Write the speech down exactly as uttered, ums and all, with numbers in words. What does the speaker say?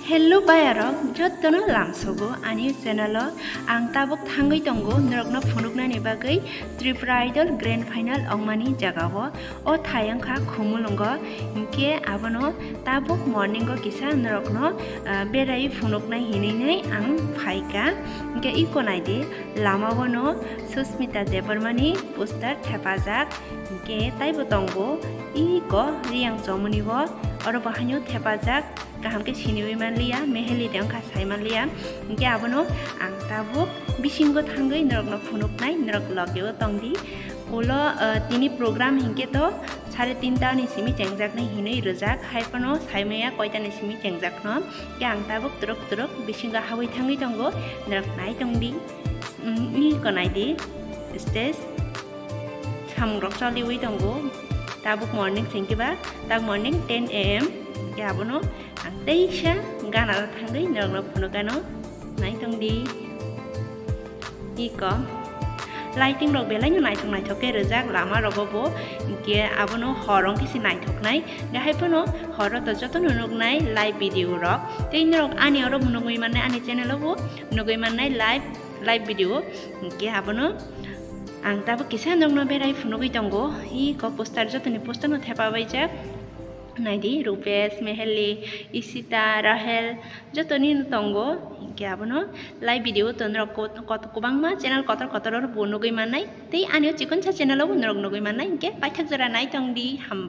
Hello bayarok, jottono lamsogo ani channel o. Ang tabuk thangwi tongo norokno phunuknani bagwi Tripura Idol Grand Final ongmani jagao. O thai wngkha Khumulwngo, hinkhe abono tabuk morning o kisa norokno, ah, berai phunuknai hinwi nai ang phaikha. Hinkhe iko naidi, lamao no Susmita Debbarmani poster thepajak, hinkhe taibo tongo iko Riyang Chomoni bo, oro bo haino thepajak. Kaham khe siniwi manliya, Meheli de wngkha sai manliya. Hinkhe abono ang tabuk bisingo thangwi norokno phunuknai, norok logeo tongdi. Ulo, ah, tini program hinkhe to sare tinta ni simi chengjaknai hinwi rwjak, hai phano saimaya koita ni simi chengjakno. Hinkhe ang tabuk turuk turuk bisingo habwi thangwi tongo, norok nai tongdi. Mm, ni ko naidi stage. Samung rok choliwi tongo. Tabuk morning sengkhe ba, tabuk morning ten A M. Hinkhe abono ang teisa gana rok thangwi norokno phunukgano nai tongdi. Iko lighting rok belai no naithok naithok khe rwjak lama rogo bo. Hinkhe abono hor wngkhe se naithoknai. Hinkhe hai phano horo to jotono nuknai live video rok. Tei norok ani oro bo nugwi mannai, ani channel o bo nugwi mannai live, live video. Hinkhe abono ang tabuk kisa nokno berai phunugwi tongo. Iko poster, jotoni poster no thepabaijak. Naidi, Rupesh, Meheli, Ishita, Rahel, jotoni no tongo. Hinkhe abono live video to norok ko-, kot-, kwbangma channel kotor kotor oro bo nugwi mannai. Tei ani o chikonsa channel o bo norok nugwi mannai. Hinkhe paithak jora nai tongdi, hambai.